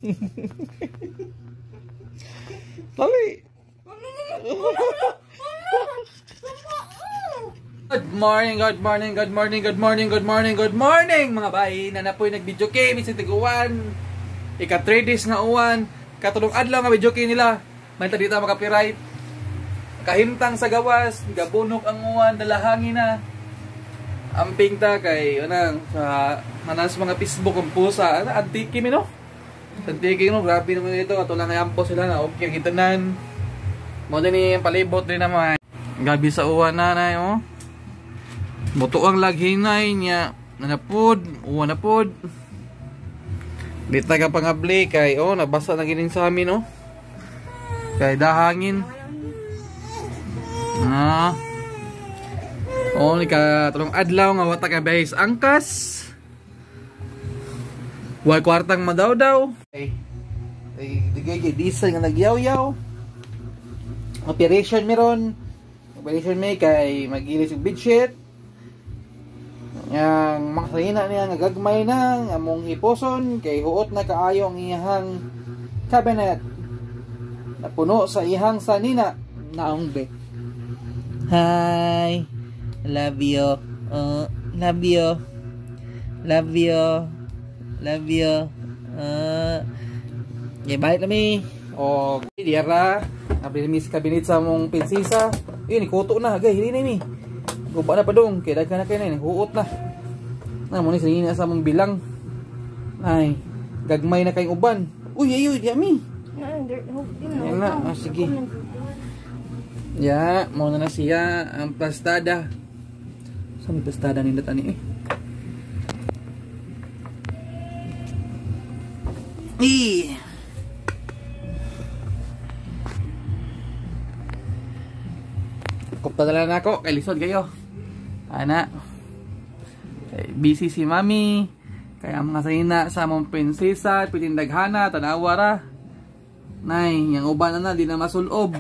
Dali. Good morning, good morning, good morning, good morning, good morning, good morning mga bay. Nanapoy nag-video game sa tiguan. Ika 3 days nga uwan. Katulong adlaw nga video game nila. May ta dito maka-copyright. Kahimtang sa gawas, gabunok ang uwan, dalahangin na. Amping ta kay anang sa manas mga Facebook ang pusa, ana antiki mi no. Antiki no, grabe naman dito ato lang ayampo sila na okay gitanan. Mo din ang palibot din naman. Gabi sa uwan na nay oh. Buto ang laghinay niya, nanapod, uwan na pod. Di ta ka pangabli kay oh nabasa na ginin sa amin oh. Kay dahangin. Ah. Oh, ni ka tulong adlaw nga wata ka base angkas. Way kwartang madawdaw. Ay, digay diesel nga nagyaw-yaw. Operation meron. Operation may kay magilis og bedsheet. Yang mga sarina niya nga gagmay na among hiposon kay huot na kaayo ang iyang cabinet. Napuno sa iyang sanina naong be. Hi. Love you. Love you. Love you. Love you. Okay, balik na mi. O, diyara. Abri mi sa cabinet sa mong prinsesa. Yun, ikuto na. Gay, hili na mi. Guba na pa dong. Kaya daghan na kayo na. Huot na. Na, muna sinina sa mong bilang. Ay, gagmay na kayong uban. Uy, ay, uy, yami. Yan na. Oh, sige. Ya, muna na siya ang plastada. Saan may plastada nindot ani eh? Eh! Kupta na lang ako, kay lisod kayo. Ana. Kay busy si mami. Kaya mga sanina sa among prinsesa, pitindaghana, tanawa ra. Nay, yang uban na di na masulob.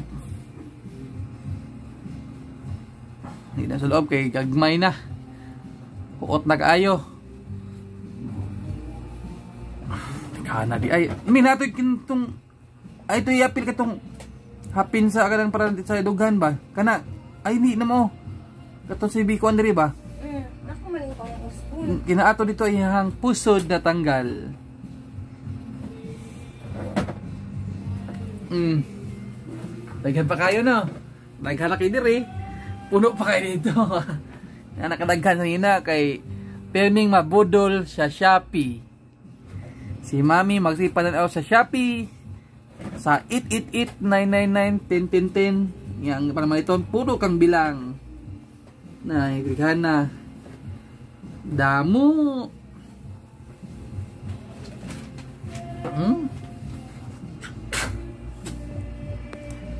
Hindi na sulob kay gagmay na. Huot na kaayo. Kana di ay mi natoy kintong ay to yapil katong hapin sa kanang para sa dughan ba? Kana ay ni na mo. Katong si Biko Andre ba? Ako man ko ang usbon. Kinaato dito iyang pusod na tanggal. Daghan pa kayo no. Daghan na kayo diri. Puno pa kayo dito. Nakadaghan nina kay pirming mabudol sa Shopee. Si Mami magsipanan out sa Shopee sa 888 999 10 10 10. Yang para maliton puro kang bilang. Na daghan na. Damo.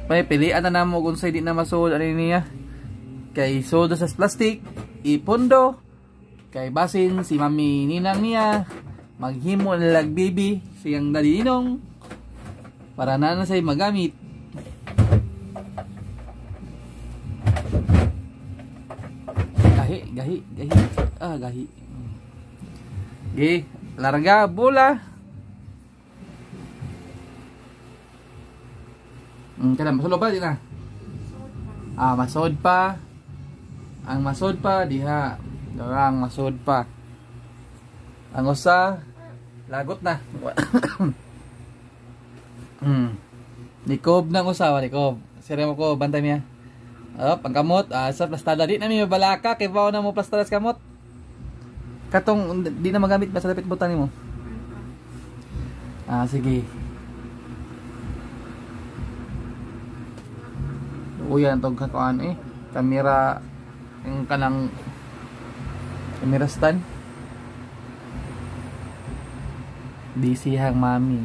Pay pilian na namo kung say di na masold ani niya. Kay sold sa plastic, ipondo. Kay basin si Mami Ninang niya maghimo lag baby siyang dalinong para na say magamit. Gahi, gahi, gahi. Ah, gahi. Ge, larga bola. Kada masulod pa di na. Ah, masod pa. Ang masod pa diha. Dorang masod pa. Ang usa lagot na. Nikob na ang usa, nikob. Sire mo ko bantay niya. Oh, pangkamot, ah, sa plastada di na mi balaka kay bawo na mo plastada sa kamot. Katong di na magamit basta dapit butan nimo. Ah, sige. Uyan tong kakuan eh. Kamera yung kanang kamera stand. Busy hang mami.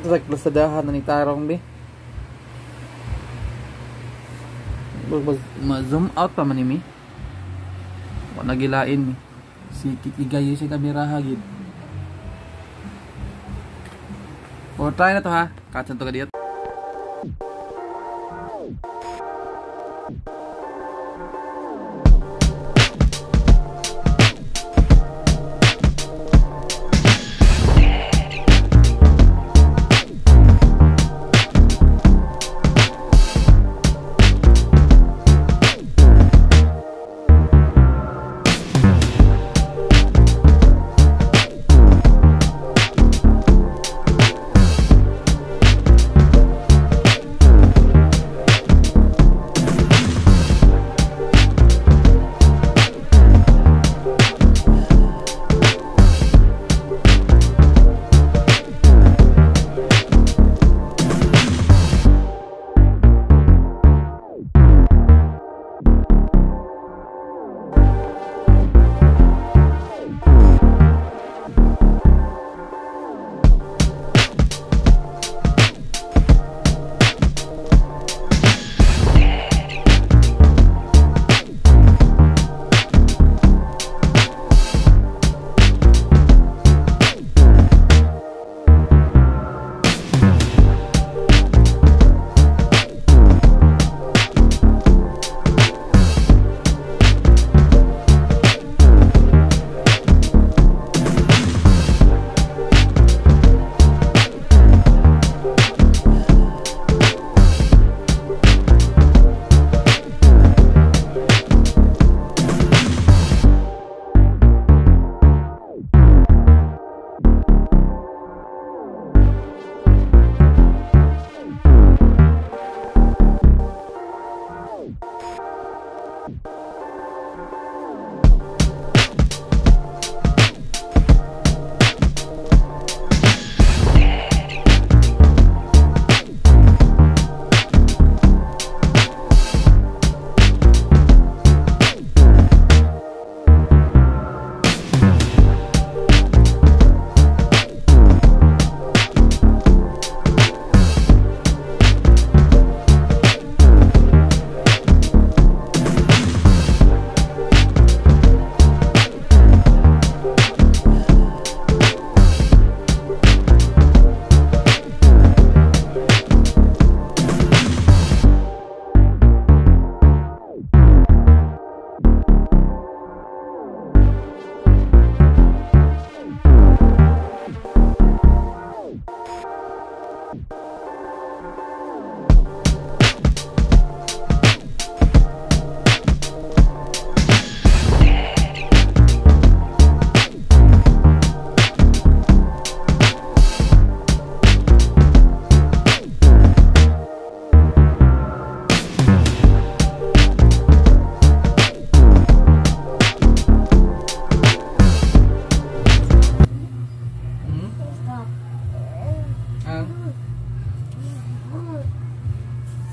Ito nagplasadahan na ni Tarong be. Ma-zoom out pa man ni mi. Wa nagilain mi. Si Kikigayo sa kamera hagid. O try na to ha. Katsan to ka dito.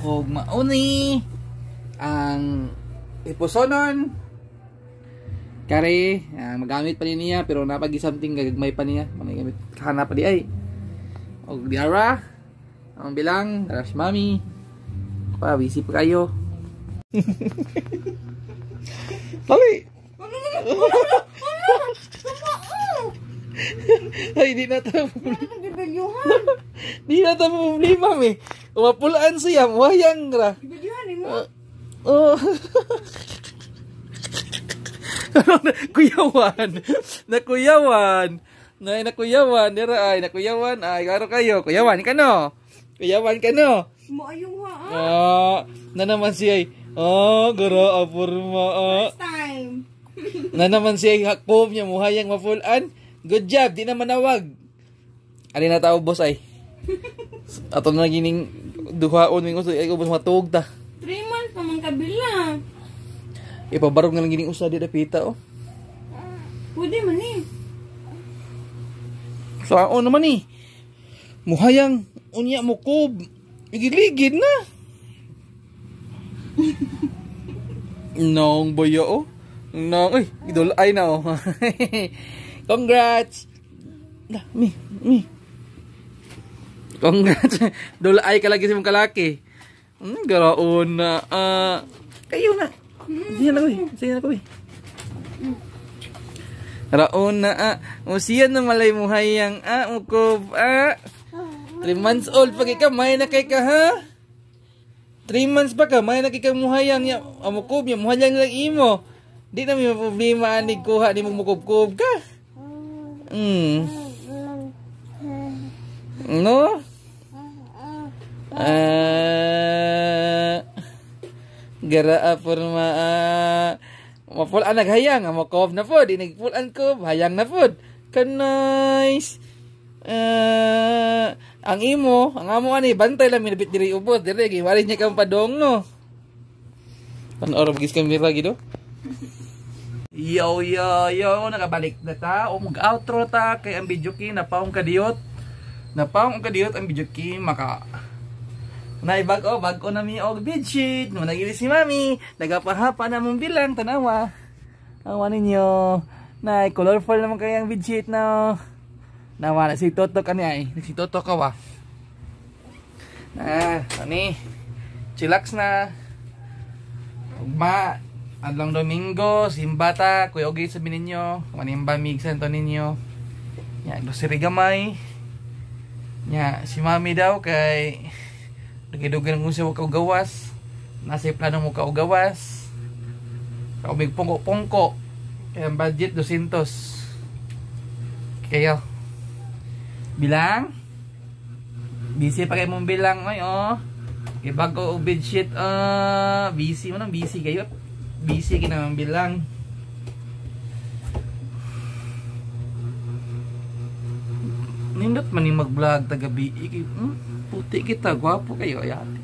Og mauni ang ipusonon. Kare, ang magamit pa ni niya pero napagi something gagmay pa niya. Mga gamit kana pa di ay. Og diara ang bilang, dara si mami. Pa busy pa kayo. Dali. Ay, di na ta Gibidyuhan. Di na ta problema mi. Umapulaan siya, wayang ra. Gibidyuhan nimo. Oh. Kuyawan. Nakuyawan. Nay nakuyawan, dira ay nakuyawan ay karo kayo. Kuyawan ka no. Kuyawan ka no. Moayong ha. Ah, na naman siya ay. Oh, gara apurma. Ah. First time. Na naman siya ay hakob niya muhayang mafulan. Good job, di na manawag. Ali na tao boss ay. Ato na gining duhaon ming usa ay ubos matuog ta. 3 months pa man kabila. Ipabarog na lang gining usa di dapita oh. Pwede man eh. Saon naman eh. Muhayang unya mo kob. Igiligid na. Nong boyo oh. Nong ay idol ay na oh. Congrats. Na, mi, mi. Congrats. Dol ay ka lagi sa mong kalaki. Garaon na. Kayo na. Sige na ko eh. Sige na ko eh. Raon na Usiyan na malay mo hayang mukob 3 months old pag ikaw may na kay ka ha. 3 months pa ka may na kay ka muhayang ya mukob ya muhayang lang imo. Di na may problema ani kuha ni mo mukob-kob ka. No? Gara porma mapul an naghayang mokob na pod inigpul an kob hayang na pod. Ka nice. Ang imo, ang amo ani bantay lang minabit diri ubos diri giwali niya kang padong no. Tan-aw ra gis kamera gido. Yo yo yo, nakabalik na ta o mag-outro ta kay ang video ki napaong kadiyot. Napaong kadiyot ang video ki maka nay bag-o bag-o na mi og bedsheet. Mo nagili si mami, nagapahapa na mong bilang tanawa. Awa ninyo. Nay colorful naman kay ang bedsheet no. Nawa na si Toto kani ay, si Toto ka wa. Na, ani. Chillax na. Ugma. Adlong Domingo, simba ta, kuya ogi sa ninyo, manimba mig santo ninyo. Nya, grocery gamay. Nya, si mami daw kay dugay-dugay nang siya wa gawas. Nasa plano mo ka gawas. Kaumig pungko-pungko. Kaya ang budget 200. Kayo. Bilang? Busy pa kayo mong bilang oy oh. Kay bago og bedsheet busy mo nang busy kayo. Busy kinamang bilang. Nindot man ni mag-vlog tagabi. Puti kita, gwapo kayo ayate.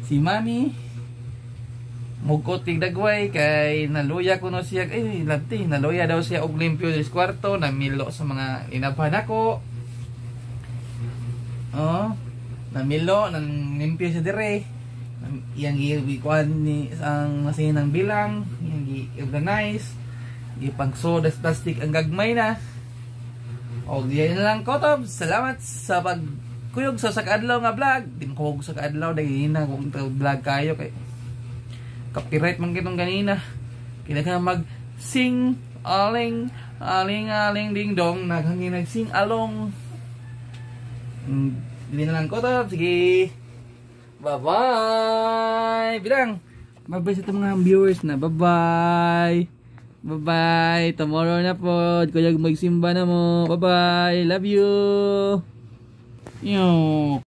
Si mami mugkot tig dagway kay naluya kuno siya ay lanti naluya daw siya og limpyo dis kwarto namilo sa mga inabhan ako. Oh, namilo nang limpyo siya dire. Iyang gikuan ni ang masinang bilang, iyang gi-organize, gipang-sodas plastic ang gagmay na. Og diyan na lang kotob. Salamat sa pagkuyog sa sakadlaw nga vlog. Di mo sa kaadlaw dahil na kung vlog kayo kay copyright man kitong ganina. Kinahanglan mag sing aling aling aling ding dong naghangin nag sing along. Dili na lang kotob. Sige. Bye-bye! Bilang! Bye-bye sa itong mga viewers na. Bye-bye! Bye-bye! Tomorrow na po. Kuya magsimba na mo. Bye-bye! Love you! Yo!